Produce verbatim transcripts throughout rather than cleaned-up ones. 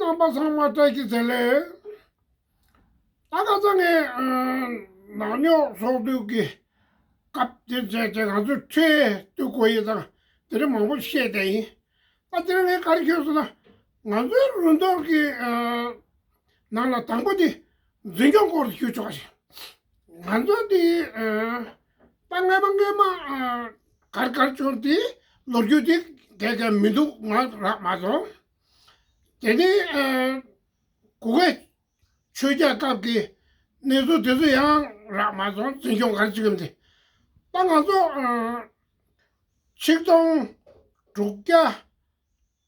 རྣམ་པ་ཚང་མ་བཀྲ་ཤིས་བདེ་ལེགས། ད་ཁ་སང་ངས་ཨ་ནག་ཉོག་ཚོགས་འདུ་གི་སྐབས་དེ་བྱས་བྱས་ང་ཚོས་ཁྲལ་གཏུག་དགོས་ཡས་དང་དེ་འདྲ་མང་པོ་བཤད་བསྡད་ཡིན། ད་དེ་རིང་ངས་ག་རེ་ཞུས་སོང་ན། ང་ཚོའི་རུ་མདོར་གྱི་ཨ་ནང་ལ་དང་པོ་དེ་འཛིན་སྐྱོང་སྐོར་དུ་ཞུ་ཆོག་པ་ཞིག་ང་ཚོ་འདི་ཨ་ད་སྔས་མ་སྔས་མ་ཨ་གར་གར་བྱུང་དེ་ལོ་རྒྱུས་དེ་གས་གས་མི་འདུག་ང་རག་མ་སོང་། དེ་ནས་ཨ་གུ་གེ་ཆོས་རྒྱལ་སྐབས་ཀྱི་གནས་ཚུལ་དེ་ཚོ་ཡང་རག་མ་སོང་། འཛིན་སྐྱོང་ག་རེ་བྱེད་ཀྱི་མི་འདུག་ད་ང་ཚོ་ཨ་ཆིག་སྟོང་དྲུག་བརྒྱ་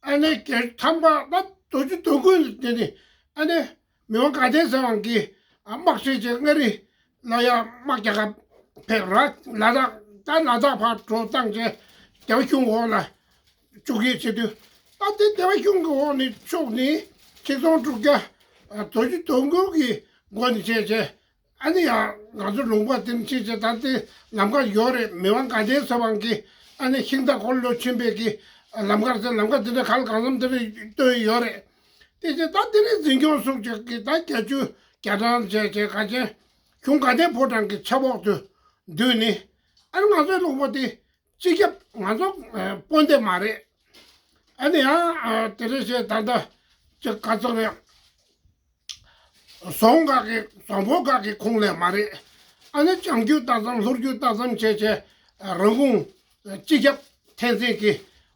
ཨ་ནི་བརྒྱད་ཅུ་ཐམ་པ་ད་དུས་ཅི་དུས་ཀུན་དེ་ནི་ཨ་ནི་མི་དབང་དགའ་ལྡན་ཟེར་བ་གི་དམག་ཁྲིད་ཅིག་མངའ་རིས་ལ་ཡ་དམག་རྒྱག་ག་ཕེབས་ར། ལ་དྭགས་ད་ལ་དྭགས་ཕར་འགྲོ་བཏང་བྱས་སྡེ་པ་གཞུང་འོག་ལ་བཅུག་ཡས་བྱེད་དུས། ད་དེ་སྡེ་པ་གཞུང་གི་འོག་ནས་ཕྱོགས་ནས་ཆིག་སྟོང་དྲུག་བརྒྱ་དུས་ཅི་དུས་ཀུན་གྱི་སྒོ་ནས་བྱས་བྱས། ཨ་ནི་ཡང་ང་ཚོ་ལུང་པ་དེ་ནི་ཕྱིན་ཆད་ད་ལྟའི་ལམ་ཁ་ཡོད་རེད། མི་དབང་དགའ་ལྡན་ཟེར་བ་གི་ཨ་ནི་ཤིང་རྟ་འཁོར་ལོ་ཕྱིན་པའི་གི་ལམ་ཁར་ཟེར། ལམ་ཁ་དེ་འདྲ་ག་ལ་གང་འཚམ་དེ་འདྲ་སྟོན་ཡོད་རེད། དེ་བཞིན་ད་དེ་ནི་འཛིན་སྐྱོང་སོགས་ཀྱི་གི་ད་བརྒྱད་ཅུ་གྱ་གྲངས་བྱས་བྱས་ག་ཅན་གཞུང་དགའ་ལྡན་ཕོ་བྲང་གི་ཆབ་འོག་ཏུ་འདུས་ནས། ཨ་ནི་ང་ཚོའི་ལུང་པ་དེ་སྤྱི་ཁྱབ་ང་ཚོ་ཨ་དཔོན་སྡེ་མ་རེད། ཨ་ནི་ཡང་ཨ་དེ་རེད་ཞེས་ད་ལྟ་ཅིག་ག་ཚོད་རེད། རྫོང་ཁག་གི་རྫོང་ཕོགས་ཁག་གི་ཁོངས་ལས་མ་རེད། ཨ་ནི་བྱང་རྒྱུད་ལྟ་ཙམ་ལྷོ་རྒྱུད་ལྟ་ཙམ་བྱས་བྱས་རང་ཁོངས་སྤྱི་ཁྱབ་འཐེན་འཛིན་གྱི་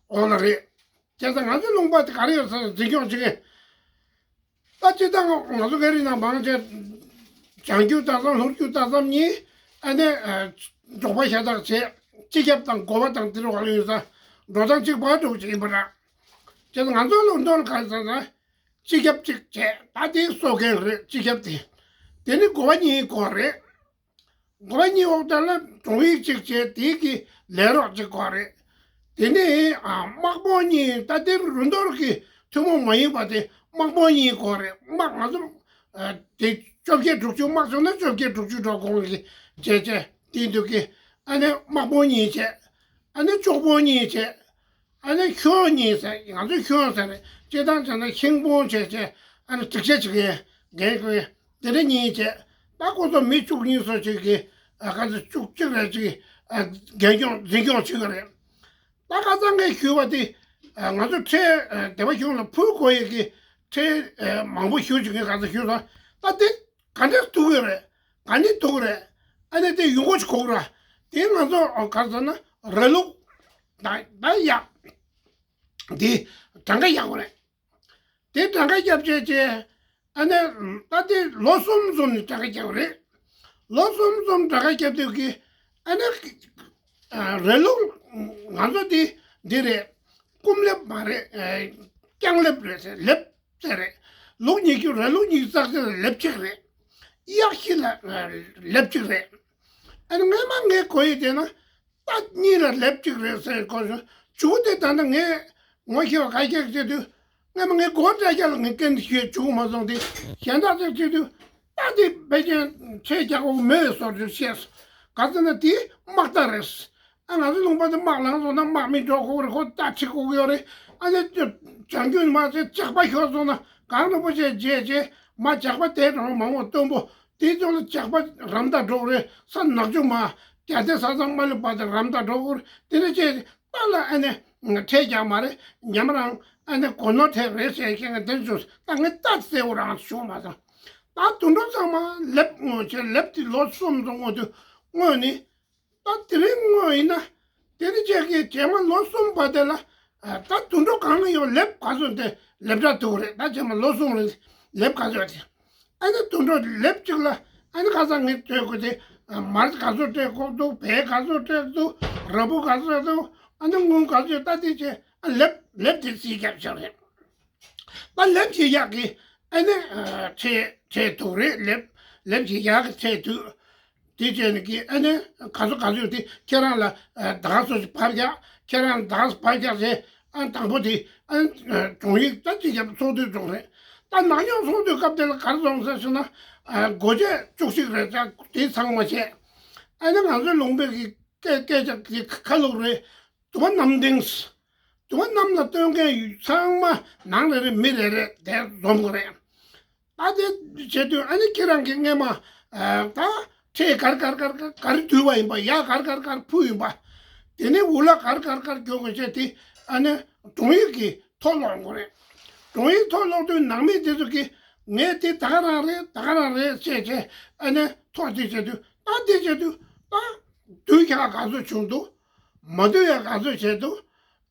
འོག་ལ་རེད། བྱས་ཙང་ང་ཚོའི་ལུང་པ་དེ་ག་རེ་ཡོད་ཟེར་འཛིན་སྐྱོང་བྱེད་མཁན། ད་སྤྱིར་བཏང་ང་ཚོ་མངའ་རིས་ནང་མང་ཆེ་བྱང་རྒྱུད་ལྟ་ཙམ་ལྷོ་རྒྱུད་ལྟ་ཙམ་གཉིས་ཨ་ནི་འབྲོག་པ་ཤ་སྟག་བྱས་སྤྱི་ཁྱབ་དང་འགོ་པ་དང་དེ་རུ་བ་ལ་ཡོད་ས་འགྲོ་སྟངས་གཅིག་པ་འགྲོ་གི་ཡིན་པ་ར། བྱས་ཙང་ང་ཚོའི་ལུང་དོན་ག་རེ་ཟེར་ན། སྤྱི་ཁྱབ་གཅིག་བྱས། ད་དེ་གསོ་མཁན་རེད་སྤྱི་ཁྱབ་དེ། དེ་ནི་འགོ་པ་གཉིས་དགོས་རེད། འགོ་པ་གཉིས་འོག་དེ་ལ་དྲུང་ཡིག་གཅིག་བྱས། དེ་གི་ལས་རོགས་གཅིག་དགོས་རེད། དེ་ནི་ཨ་དམག་དཔོན་གཉིས། ད་དེ་རུ་མདོར་གི་ཐུན་མོང་མ་ཡིན་པ་དེ་དམག་དཔོན་གཉིས་དགོས་རེད། དམག་ང་ཚོ་ཨ་དེ་བཅོ་བརྒྱད་དྲུག་ཅུ། དམག་བྱུང་ན་བཅོ་བརྒྱད་དྲུག་ཅུ་འགྲོ་གོང་གི་བྱས་བྱས་དེ་འདུག་གི། ཨ་ནི་དམག་དཔོན་གཉིས་བྱས། ཨ་ནི་གཅོག་དཔོན་གཉིས་བྱས། ཨ་ནི་ཤོང་གཉིས་ཟེར། ང་ཚོས་ཤོང་ཟེར་རེད། སྤྱིར་བཏང་བྱས་ན་ཤིང་དཔོན་བྱས་བྱས། ཨ་ནི་སྒྲིག་ཆས་བྱེད་མཁན་རྒན་རྒོན་དེ་འདྲ་གཉིས་བྱས། ད་ཁོ་ཚོ་མི་བཅུ་གཉིས་སོ་གཅིག་གིས་ཨ་ག་ཚོད་བཅུ་གཅིག་རེ་གཅིག་ཨ་རྒན་སྐྱོང་འཛིན་སྐྱོང་བྱེད་ཀྱི་རེད། ད་ཁ་སང་ངས་ཞུས་པ་དེ་ཨ་ང་ཚོ་ཁྲལ་ཨ་སྡེ་པ་གཞུང་ལ་ཕུལ་དགོས་ཡས་ཀྱི་ཁྲལ་ཨ་མང་པོ་ཞུ་བྱེད་མཁན་ག་ཚོད་ཞུས་སོང་། ད་དེ་ག་འདྲས་ཐུག་གི་རེད། ག་ནས་ཐུག་གི་རེད། ཨ་ནི་དེ་ཡོང་སྒོ་ཞིག་དགོས་ཀྱི་རེད། དེ་ང་ཚོ་ཨ་ག་ཚོད་ན་ར་ལུག་ད་ད་ཡག་དེ་གྲངས་ཀ་ཡག་པོ་རེད། དེ་གྲངས་ཀ་བརྒྱབ་བྱས་བྱས། ཨ་ནི་ད་དེ་ལོ་གསུམ་གསུམ་ནས་གྲངས་ཀ་བརྒྱབ་རེད། ལོ་གསུམ་གསུམ་གྲངས་ཀ་བརྒྱབ་དུས་ཀྱི་ཨ་ནི་ཨ་ར་ལུག་ང་ཚོ་འདི་འདི་རེད། སྐུམ་ལེབ་མ་རེད། ཨ་རྐྱང་ལེབ་རེད་ཟེར། ལེབ་ཟེར་རེད། ལུག་ཉིས་བརྒྱ། ར་ལུག་ཉིས་བརྒྱ་རྩ་གཅིག་ལ་ལེབ་གཅིག་རེད། གཡག་བཞི་ལ་ཨ་ལེབ་གཅིག་རེད། ཨ་ནི་སྔས་མ་ངས་གོ་ཡི་དེ་ན། རྟ་གཉིས་ལ་ལེབ་གཅིག་རེད་ཟེར་གོ་སོང་། མཇུག་དེ་ད་ལྟ་ངས་ངོ་ཤེས་པ་ཁ་ཤས་བྱེད་དུས། སྔས་མ་ངས་སྒོ་བཀྲ་རྒྱག་ལ་ངས་སྐད་འདི་ཞུས་མཇུག་མ་སོང་སྟེ། གཞན་དག་ཅིག་བྱེད་དུས་རྟ་དེ་ཕལ་ཆེར་ཁྲལ་རྒྱག་དགོས་མེད་བཟོ་འདྲ་བཤད་སོང་། ག་ཚོད་ན་དེ་དམག་རྟ་རེད། ཨ་ང་ཚོ་ལུང་པ་དེ་དམག་ལངས་སོང་ན་དམག་མི་འགྲོ་དགོས་རེད། ཁོ་རྟ་ཁྲིད་དགོས་ཀྱི་ཡོད་རེད། ཨ་ནི་བྱང་རྒྱུད་མ་ཚད་ཇག་པ་ཤོར་སོང་ན་གངས་རིན་པོ་ཆེ་བརྗེད་བྱས་མ་ཇག་པ་དེ་གྲོང་མང་བོ་སྟོན་པོ། དེའི་ཐོག་ལ་ཇག་པ་རམ་ད་འགྲོ་གི་རེད། ས་ནག་ཆུ་མ་རྒྱ་སྡེ་ས་གཙང་མ་ལུ་བར་དུ་རམ་ད་འགྲོ་གི་རེད། དེ་འདྲ་བྱས་རྟ་ལ་ཨ་ནི་ཁྲལ་རྒྱག་མ་རེད། ཉམས་རང་ཨ་ནི་སྒོ་ནོར་ཁྲལ་རེད་ཟེར་མཁན་གྱི་དེ་ཚོ་ད་ངས་རྟ་གསལ་བོ་རང་ཞུ་མ་སོང་། ད་དུད་འགྲོ་ཚང་མ་ལེབ་སྔོན་ཆད་ལེབ་དེ་ལོ་གསུམ་ཙམ་སྔོན་དུ་སྔོན་ནས། ད་དེ་རིང་སྔོན་ཡིན་ན། དེ་རིང་བཅས་ཀྱི་རྗེས་མ་ལོ་གསུམ་བར་དེ་ལ། ཨ་ད་དུད་འགྲོ་གང་ཡོད་ལེབ་ག་ཚོད་དེ་ལེབ་དྲག་འདུག་རེད། ད་རྗེས་མ་ལོ་གསུམ་རིང་ལེབ་ག་ཚོད་དེ། ཨ་ནི་དུད་འགྲོ་ལེབ་གཅིག་ལ་ཨ་ནི་ཁ་སང་ངས་སྤྲད་དགོས་དེ། ཨ་མར་ག་ཚོད་སྤྲད་དགོས་འདུག་བལ་ག་ཚོད་སྤྲད་འདུག་ར་སྤུ་ག་ཚོད་འདུག་ཨ་ནི་དངུལ་ག་ཚོད། ད་དེ་བྱས་ཨ་ལེབ་ལེབ་དེ་རྩིས་རྒྱབ་བཞག་རེད། ད་ལེབ་བྱེད་ཡག་གི་ཨ་ནི་ཨ་ཁྲལ་ཁྲལ་འདུག་རེད། ལེབ་ལེབ་བྱེད་ཡག་གི་ཁྲལ་འདུག་དེ་བྱས་ནས་ཀྱི་ཨ་ནི་ག་ཚོད་ག་ཚོད་དེ་ཁྱེད་རང་ལ་ཨ་ཟླ་ག་ཚོད་ཅིག་བབས་རྒྱག་ཁྱེད་རང་ཟླ་ག་ཚོད་བབས་རྒྱག་ཟེར། ཨ་དང་པོ་དེ་ཨ་དྲུང་ཡིག་ད་ཅིག་ཡང་ཚོགས་འདུ་ཚོགས་རེད། ད་ནག་ཉོག་ཚོགས་འདུའི་སྐབས་དེ་ལ་ག་རེ་བྱུང་ཟེར་ཞུ་ན། ཨ་སྒོ་འབྱེད་བཅུ་གཅིག་རེད། ད་དེ་ཚང་མ་བྱས། ཨ་ནི་ང་ཚོའི་ལུང་པའི་གི་སྐད་སྐད་ཆ་གི་ཁ་ལོག་རེད། དུ་བ་གནམ་ལྡིང་། དུ་བ་གནམ་ལ་སྟོན་མཁན་ཚང་མ་ནང་རེ་རེ་མི་རེ་རེ་དེ་འཛོམས་དགོས་རེད། ད་དེ་བྱེད་དུས་ཨ་ནི་ཁྱེད་རང་གིས་སྔས་མ་ད་ཁྲལ་ག་རེ་ག་རེ་ག་རེ་ག་རེ་བསྡུས་པ་ཡིན་པ། ཡ་ག་རེ་ག་རེ་ག་རེ་ཕུལ་ཡིན་པ། དེ་ནས་འུ་ལག་ག་རེ་ག་རེ་ག་རེ་སྐྱོན་དགོས་བྱས་དེ་ཨ་ནི་དྲུང་ཡིག་གིས་ཐོ་སློག་དགོས་རེད། དྲུང་ཡིག་ཐོ་སློག་དུས་ནང་མི་དེ་ཚོ་གིས་ངས་དེ་ད་ག་རང་རེད་ད་ག་རང་རེད་བྱས་བྱས་ཨ་ནི་ཐོ་དེ་བྱེད་དུས། ད་དེ་བྱེད་དུས་ད་བསྡུས་ཡག་ག་ཚོད་བྱུང་འདུག་མ་བསྡུས་ཡག་ག་ཚོད་བྱས་འདུག་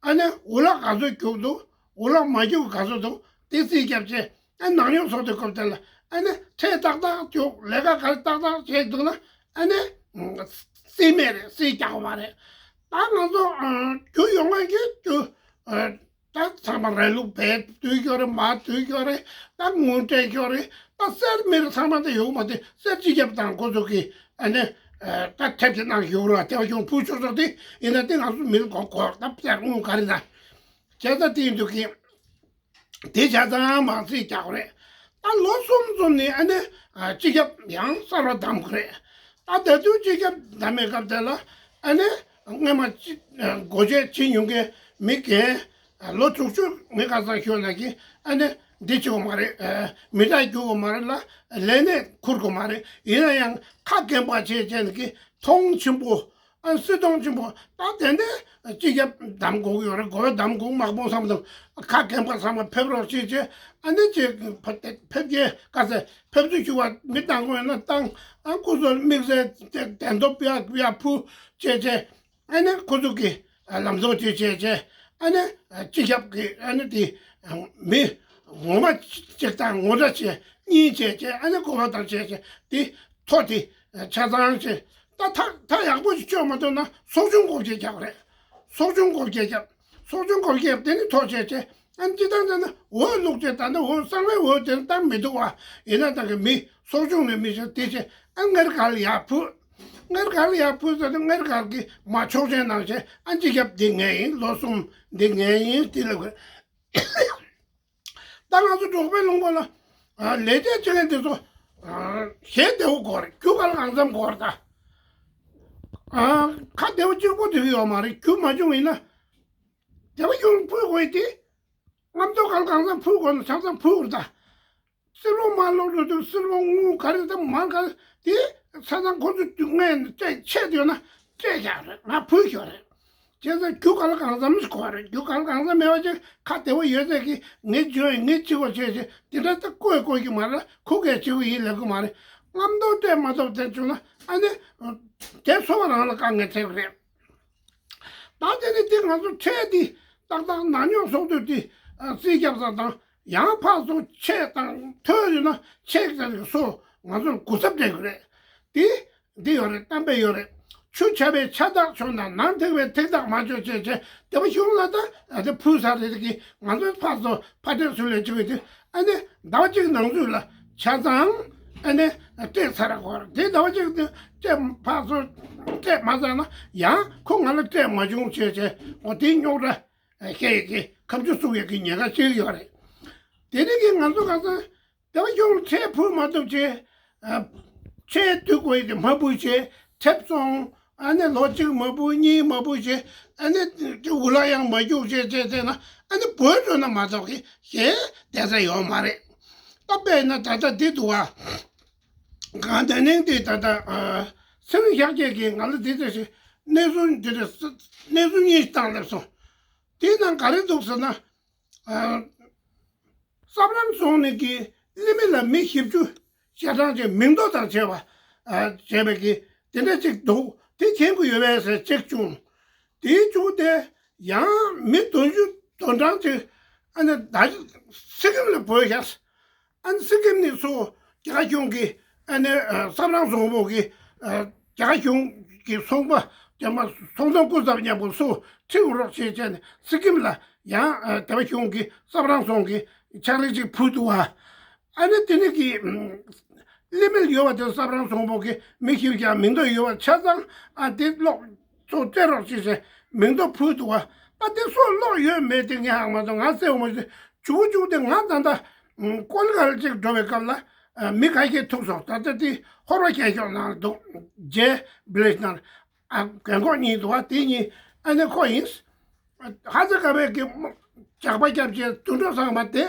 ཨ་ནི་འུ་ལག་ག་ཚོད་རྒྱུགས་འདུག་འུ་ལག་མ་རྒྱུགས་ག་ཚོད་འདུག་དེ་རྩིས་རྒྱབ་བྱས། ཨ་ནང་ཉོག་ཚོགས་དེ་སྐབས་དེ་ལ་ཨ་ནི་ཁྲལ་ཏག་ཏག་རྒྱུགས། ལས་ཀ་ག་རེ་ཏག་ཏག་བྱས་འདུག་ན་ཨ་ནི་རྩིས་མེད་རེད། རྩིས་རྒྱག་དགོས་མ་རེད། ད་ང་ཚོ་རྒྱུ་ཡོང་མཁན་གྱི་རྒྱུ་ད་ཚང་མ་ར་ལུག་བལ་བསྡུས་ཡོད་རེད། མར་བསྡུས་ཡོད་རེད། ད་དངུལ་སྤྲད་ཡོད་རེད། ད་གསེར་དངུལ་ཚང་མ་དེ་ཡོད་མ་དེ་གསེར་སྤྱི་ཁྱབ་དང་ཁོ་ཚོ་གིས་ཨ་ནི་ད་ཐེབས་ཀྱི་གནང་ཡོད་རེད། དེ་བ་ཁྱོད་ཕུལ་ཆོག་ཆོག་དེ་ཡིན་ན་དེ་ང་ཚོ་མི་ལ་གོ་གོ་ད་གསེར་དངུལ་ག་རེ་ན་བྱས་ཙང་དེ་ཡིན་དུས་ཀྱི་དེ་བྱས་ཙང་མར་རྩིས་རྒྱག་དགོས་རེད། ད་ལོ་གསུམ་གསུམ་ནས་ཨ་ནི་སྤྱི་ཁྱབ་ཡང་གསར་པ་བདམས་དགོས་རེད། ད་ད་དུང་སྤྱི་ཁྱབ་བདམས་པའི་སྐབས་དེ་ལ་ཨ་ནི་སྔོན་མ་སྤྱི་སྒོ་འབྱེད་བྱེད་མྱོང་མཁན་མི་རྒན་ལོ་དྲུག་ཅུ་མི་ཁ་སང་ཤོར་ན་གི་ཨ་ནི་འདི་བྱེད་དགོས་མ་རེད། མི་རྟག་རྒྱུག་དགོས་མ་རེད་ལ། ལས་གནས་འཁུར་དགོས་མ་རེད། ཡིན་ན་ཡང་ཁ་རྒན་པ་བྱས་བྱས་ནས་གི་མཐོང་ཆེན་པོ། ཨ་སྲིད་དོན་ཆེན་པོ་ད་དེ་འདྲ་སྤྱི་ཁྱབ་བདམས་དགོས་ཀྱི་ཡོད་རེད། གོ་བ་བདམས་དགོས་མང་པོ་བསམ་དང་། ཁ་རྒན་པ་ཚང་མ་ཕེབས་རོགས་བྱེད་བྱས། ཨ་ནི་ཅིག་ཕེབས་རྒྱས་ག་ཚད་ཕེབས་བསུ་ཞུ་བ་མི་བཏང་དགོས་ན་བཏང་། ཨ་སྐུ་གཟུགས་དམིགས་བསལ་གདན་ཐོབ་ཡག་ཡག་ཕུལ་བྱས་བྱས། ཨ་ནི་ཁོ་ཚོ་གི་ལམ་སྟོན་དེ་བྱས་བྱས། ཨ་ནི་སྤྱི་ཁྱབ་ཀྱི་ཨ་ནི་དེ་མི་ངོ་མ་གཅིག་དང་ངོ་འདྲ་བྱས་གཉིས་བྱས་བྱས། ཨ་ནི་གོ་བ་དང་བྱས་བྱས་དེ་ཐོ་དེ་ཆ་ཚང་བྱས། ད་ཐག་ཐག་ཡག་པོ་ཞིག་ཆོད་མ་ཐུབ་ན་ཚོགས་ཆུང་སྒོ་འབྱེད་རྒྱག་རེད། ཚོགས་ཆུང་སྒོ་འབྱེད་རྒྱབ། ཚོགས་ཆུང་སྒོ་འབྱེད་དེ་ནི་ཐོ་བྱས་བྱས། ཨ་ནི་སྤྱི་བཏང་བྱས་ན་འོས་བླུགས་བྱས། ད་ནི་འོས་གསང་བའི་འོས་དེ་ནི་བཏང་མི་འདུག་བ། ཡིན་ན་ད་གི་མི་ཚོགས་ཆུང་ནས་མི་ཞིག་དེ་བྱས། ཨ་སྔར་ག་ལ་ཡར་ཕུལ། སྔར་ག་ལ་ཡར་ཕུལ་ཟེར་ན་སྔར་ག་གི་མ་ཆོག་མཆན་གནང་བྱས། ཨ་སྤྱི་ཁྱབ་འདི་ངའི་ཡིན། ལོ་གསུམ་འདི་ངའི་ཡིན། དེ་ལ་དགོས། ད་ང་ཚོ་འབྲོག་པའི་ལུང་པ་ལ་ཨ་ལས་བྱེད་བྱེད་མཁན་དེ་ཚོ་ཨ་ཞེ་བདེ་བོ་དགོས་རེད། རྒྱུ་སྐལ་གང་འཚམ་དགོས་རེད། ད་ཨ་ཁ་བདེ་བོ་གཅིག་པོ་དེ་གི་ཡོད་མ་རེད། རྒྱུ་མ་བྱུང་ཡིན་ན་བདེ་བོ་ཡོང་ཕུལ་དགོས་ཏེ། རྔམ་སྟོན་སྐལ་གང་འཚམ་ཕུལ་དགོས་ན་ཆ་ཚང་ཕུལ་དགོས་རེད། ད་སིལ་བུ་མར་སློག་འགྲོ་དུས་སིལ་བུ་དངུལ་ག་རེ་དང་མར་ག་རེ་དེ་ཆ་ཚང་ཁོ་ཚོ་དུས་ངས་སྤྲད་ཆད་ཡོད་ན་སྤྲད་ཡག་རེད། ང་ཕུལ་ཡོད་རེད། བྱས་ཙང་རྒྱུ་སྐལ་གང་འཚམ་ཞིག་དགོས་རེད། རྒྱུ་སྐལ་གང་འཚམ་མེད་པ་ཅིག་ཁ་བདེ་བོ་ཡོད་ཚད་ཀྱིས་ངས་འཇོན་ངས་བྱེད་དགོས་བྱས་བྱས་དེ་འདྲ་ད་བཀོད་བཀོད་ཀྱི་མ་རེད། ཁུ་གས་བྱེད་དགོས་ཡིན་ལབ་གི་མ་རེད། རྔམ་སྟོན་སྤྲད་མ་ཐུབ་དེ་བྱུང་ན་ཨ་ནི་དེ་ཚོ་བ་རང་ལ་དཀའ་ངལ་འཕྲད་གི་རེད། ད་དེ་ནི་དེ་ང་ཚོ་ཁྲལ་འདི་ཏག་ཏག་ནང་ཉོག་ཚོགས་འདུ་འདི་རྩིས་རྒྱབ་ས་དང་། ཡང་ཕར་ཚུར་ཆད་དང་ཐོལ་ཡོད་ན་ཆད་ཀྱི་ཚོ་ང་ཚོར་གོ་ཚབ་སྤྲད་དགོས་རེད། དེ་འདི་ཡོད་རེད། གཏམ་དཔེ་ཡོད་རེད། ཆུ་ཆ་བའི་ཆ་དག་ཆོད་ན་ནང་ཐིགས་པའི་ཐིགས་དག་མ་ཆོད་ཅེས་བྱས། དེ་བ་གཞུང་ལ་ད་དེ་ཕུལ་ས་རེད་གི། ང་ཚོའི་ཕར་ཚུར་ཕར་སྤྲད་ཚུར་ལེན་བྱེད་དགོས་དུས། ཨ་ནི་ཟླ་བ་གཅིག་ནང་ཚུད་ལ་ཆ་ཚང་ཨ་ནི་སྤྲད་ཚར་དགོས་རེད། དེ་ཟླ་བ་གཅིག་དེ་སྤྲད་ཕར་ཚུར་སྤྲད་མ་ཚར་ན་ཡང་ཁོ་ང་ལ་སྤྲད་མ་བྱུང་ཅེས་བྱས། འོ་དེ་རྙོག་དྲ་ཤེས་ཀྱི་ཁ་མཆུ་བཙུགས་ཡས་ཀྱི་ཉེན་ཁ་ཅིག་ཡོད་རེད། དེ་རིང་གི་ང་ཚོ་ག་ཚོད་དེ་བ་གཞུང་ཁྲལ་ཕུལ་མ་ཐུབ་ཅེས། ཨ་ཁྲལ་བསྡུ་དགོས་ཡས་དེ་མ་ཕུལ་ཅེས་ཁྲལ་སོང་། ཨ་ནི་ལོ་གཅིག་མ་ཕུལ་གཉིས་མ་ཕུལ་ཅེས། ཨ་ནི་དེ་འུ་ལག་ཡང་མ་རྒྱུགས་ཅེས་བྱས་བྱས་ན་ཨ་ནི་བོད་འགྲོ་ན་མ་གཏོགས་ཀྱི་གཞན་བསྡད་ས་ཡོད་མ་རེད། ད་དཔེར་ན་ད་ལྟ་འདི་འདུག་བ། གང་ད་ནིང་འདི་ད་ལྟ་ཨ་ཚེ་རིང་ཤཱཀྱ་གིས་ང་ལ་འདི་འདྲ་ཞིག་གནས་ཚུལ་འདི་འདྲ་གནས་ཚུལ་གཉིས་ཤིག་བཏང་སླེབས་སོང་། དེའི་ནང་ག་རེ་འདུག་ཟེར་ན། ཨ་བསམ་རང་རྫོང་ནས་ཀྱི་གླེ་མི་ལ་མི་བཞི་བཅུ་ཞེ་གྲངས་ཀྱི་མིང་ཐོ་དང་བཅས་པ་ཨ་བྱས་པའི་གི་དེ་འདྲ་ཅིག་འདུག་དེ་མཁྱེན་གྱི་ཡོད་པས་ཟེར་ཅིག་བྱུང་། དེའི་མཇུག་དེ་ཡང་མི་བདུན་ཅུ་དོན་གྲངས་ཅིག་ཨ་ནི་ད་སི་ཀིམ་ལ་བོས་ཤག་ཨ་ནི་སི་ཀིམ་ནས་ཚུར་རྒྱ་གར་གཞུང་གིས་ཨ་ནི་ཨ་བསམ་རང་བཟང་པོ་གིས་ཨ་རྒྱ་གར་གཞུང་གི་ཚོང་པ་རྒྱ་མ་ཚོང་དོན་སྐུ་ཚབ་མཉམ་པོ་ཚུར་ཁྲིད་རོགས་བྱེད་བྱས་ནས་སི་ཀིམ་ལ་ཡང་ཨ་དེ་བ་གཞུང་གིས་བསམ་རང་བཟང་གི་ཕྱག་ལས་ཅིག་ཕུལ་འདུག་བ། ཨ་ནི་དེ་ནི་གི་ཨམ་གླེ་མོལ་ཡོད་པ་དེ་བསམ་རང་བཟང་པོ་གི་མི་ཞིག་ཀྱང་མིང་ཐོ་ཡོད་པ་ཆ་ཚང་ཨ་དེ་ཀློག་ཚོ་སྤྲད་རོགས་བྱེད་ཟེར་མིང་ཐོ་ཕུལ་འདུག་བ། ད་དེ་སོགས་ཀློག་ཡོད་མེད་དེ་ངས་ཧ་མ་སོང་། ང་གསལ་བོ་མ་ཤེས། མཇུག་མཇུག་དེ་ང་ད་ལྟ་ཀོ་ལི་གྷལ་ཅིག་འགྲོ་བའི་སྐབས་ལ་ཨ་མི་ཁ་ཤས་ཐུག་སོང་། ད་ལྟ་དེ་ཧོར་བ་རྒྱལ་ཤོག་ནང་ལ་འདུག་ཇེ་བྷི་ལེ་ཇི་ནང་ལ་ཨ་རྒན་གོག་གཉིས་འདུག་བ། དེ་གཉིས་ཨ་ནི་ཁོ་ཡིན། ཧ་ཅང་དགའ་བའི་གི་ཇག་པ་རྒྱབ་བྱས་དུད་འགྲོ་ཚང་མ་དེ།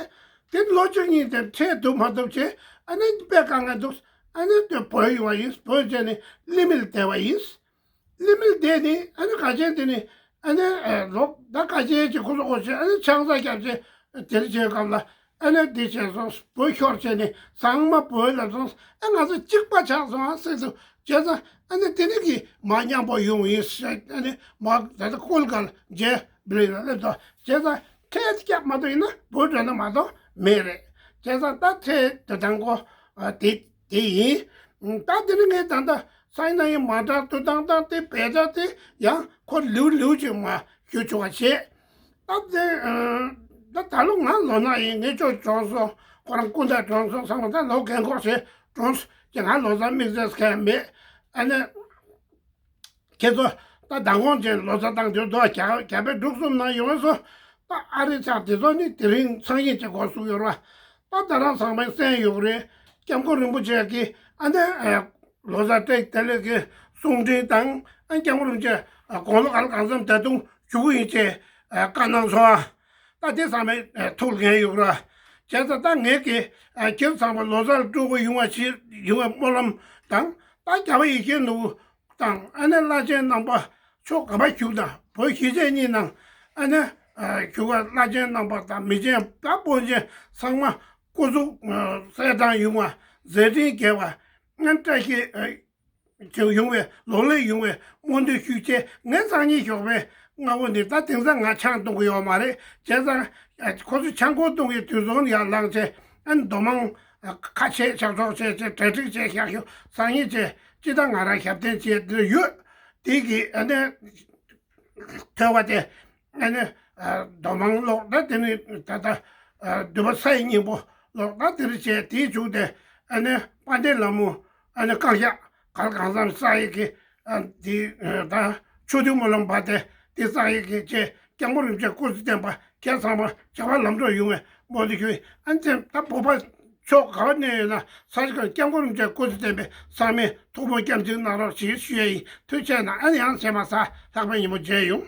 དེ་ལོ་བཅུ་གཉིས་དེ་ཁྲལ་བསྡུ་མ་ཐུབ་བྱས། ཨ་ནི་དཔེ་དཀའ་ངལ་འདུག་ཨ་ནི་དེ་བོད་ཡོང་བ་ཡིན། བོད་བྱས་ནས་གླེ་མིལ་བསྡད་པ་ཡིན། གླེ་མིལ་བསྡད་ནི་ཨ་ནི་ག་ཅན་དེ་ནི་ཨ་ནི་ལོ་ད་ག་ཅན་གྱི་ཁོ་ཚོ་ཁོ་ཚོས་ཨ་ནི་ཆང་ས་རྒྱབ་བྱས་དེར་བྱས་སྐབས་ལ། ཨ་ནི་འདི་བྱས་སོང་། བོད་ཤོར་བྱས་ནས་ཚང་མ་བོད་ལ་སོང་། ཨ་ང་ཚོ་གཅིག་པ་ཆགས་སོང་ཨ་ཟེར་དུས་བྱས་ཙང་ཨ་ནི་དེ་ནི་གི་མ་མཉམ་པོ་ཡོང་ཡིན་ཟེར། ཨ་ནི་མ་ད་ལྟ་ཀོལ་གལ་རྗེ་བི་ལི་ལ་སླེབས་དོ། བྱས་ཙང་ཁྲལ་རྒྱབ་མ་ཐུབ་ཡིན་ན་བོད་འགྲོ་ན་མ་གཏོགས་མེད་རེད། བྱས་ཙང་ད་ཁྲལ་དེ་དང་གོ་དེ་དེ་ཡིན། ད་དེ་ནི་ངས་ད་ལྟ་སང་ཉིན་ཡིན་མ་འདྲ་དུ་དང་དང་དེ་བེད་སྤྱོད་དེ་ཡང་ཁོ་ལིའུ་ལིའུ་ཅིག་མ་ཞུ་ཆོག་པ་བྱས། ད་དེ་ད་ད་ལོ་ང་ལོ་ན་ཡིན། ངས་ཅོ་གྲོངས་སོང་། ཁོ་རང་སྐུ་འདྲ་གྲོངས་སོང་བསམ། ད་ལོ་རྒན་འཁོགས་བྱས་གྲོངས་སོང་། ང་ལོ་ཙཱ་དམིགས་བསལ་གང་མེད། ཨ་ནི་ཁྱེད་ཚོ་ད་མདང་དགོང་ཅན་ལོ་ཙཱ་བཏང་དུས་རྡོ་རྒྱ་རྒྱ་བལ་འབྲུག་གསུམ་ནང་ཡོང་སོང་། ད་ཨ་རི་ཚང་དེ་ཚོ་ནི་དེ་རིང་སང་ཉིན་གྱི་འགོ་བཙུགས་ཡོད་ར། ད་ད་རང་ཚང་མས་གསན་ཡོད་རེད། སྐྱབས་མགོན་རིན་པོ་ཆེ་གིས་ཨ་ནི་ལོ་ཙཱ་བཀྲ་ཤིས་བདེ་ལེགས་ཀྱི་གསུང་འཕྲིན་དང་། ཨ་སྐྱབས་མགོན་རིན་པོ་ཆེ་དགུང་ལོ་ག་ལ་གང་འཚམ་ད་དུང་བཞུགས་ཀྱི་ཡིན་ཅེས་བཀའ་གནང་སོང་ཨ། ད་དེ་ཚང་མས་ཐུགས་ལ་ངེས་ཡོད་ར། བྱས་ཙང་ད་ངས་ཀྱི་ཁྱེད་ཚང་མ་ལོ་ཙཱ་ལ་སྤྲོ་པོ་ཡོང་བ་ཞིག་ཡོང་བའི་སྨོན་ལམ་དང་། ད་རྒྱལ་བ་ཡིད་བཞིན་ནོར་བུ་དང་། ཨ་ནི་བླ་ཆེན་རྣམ་པ་ཕྱོགས་ག་པར་བཞུགས་དང་། བོད་གཞིས་བྱེས་གཉིས་ནང་ཨ་ནི་བཞུགས་པ་བླ་ཆེན་རྣམ་པ་དང་མི་ཆེན་དང་སྤུན་མཆེད་ཚང་མ་སྐུ་གཟུགས་གསལ་ཐང་ཡོང་བ། མཛད་འཕྲིན་རྒྱས་པ། ཨ་བཀྲ་ཤིས་ཡོང་བའི་ལོ་ལེགས་ཡོང་བའི་སྨོན་འདུན་ཞུ་ཆེད། ངས་སང་ཉིན་ཞོགས་པའི་སྔ་པོ་འདི་ད་དེང་སང་ང་ཆང་འཐུང་གི་ཡོད་མ་རེད། བྱས་ཙང་ཁོ་ཚོ་ཆང་ཁོག་བཏུང་གི་དུས་ཚོད་ཡར་ལངས་བྱས། ཨ་མདོ་མང་ཁ་ཆེ་ཆགས་ཆོག་བྱས་བྱས་གྲ་སྒྲིག་བྱས་བཞག་ཤོག་སང་ཉིན་བྱས་ཅི་ད་ང་རང་ཞབས་བརྟན་བྱས་འདིར་ཡོད། དེ་གི་ཨ་ནི་ཐོས་པ་དེ་ཨ་ནི་མདོ་མང་ཀློག་ད་དེ་ནི་ད་ལྟ་འདུས་པ་ས་ཡི་སྙིང་པོ་ཀློག་ད་དེར་བྱས། དེའི་མཇུག་དེ་ཨ་ནི་དཔལ་ལྡན་ལྷ་མོ་ཨ་ནི་བསྐང་བཤགས་ག་ལ་གང་འཚམ་བསགས་ཡི་གི་དེ་ད་ཆོས་དུས་སྨོན་ལམ་བར་དེ་དེ་བསགས་ཡི་གི་བྱས། སྐྱབས་མགོན་རིན་པོ་ཆེ་སྐུ་ཚེ་བརྟན་པ། ཁྱེད་ཚང་མ་བྱ་བ་ལམ་འགྲོ་ཡོང་བའི་སྨོན་འདུན་ཞུ། ཨ་ནི་ད་བོད་པ་ཕྱོགས་ག་བ་གནས་ཡོད་ན་ས་ཆ་གང་སྐྱབས་མགོན་རིན་པོ་ཆེ་སྐུ་ཚེ་བརྟན་པའི་ཚང་མས་ཐུགས་ཕན་སྐྱབས་འཛིན་གནང་རོགས་ཞེས་ཞུ་ཡ་ཡིན། ཐུགས་རྗེ་གནང་། ཨ་ནི་ཡང་ཚེ་མ་ས་ལྷག་པའི་ཉིན་མོ་མཇལ་ཡོང་།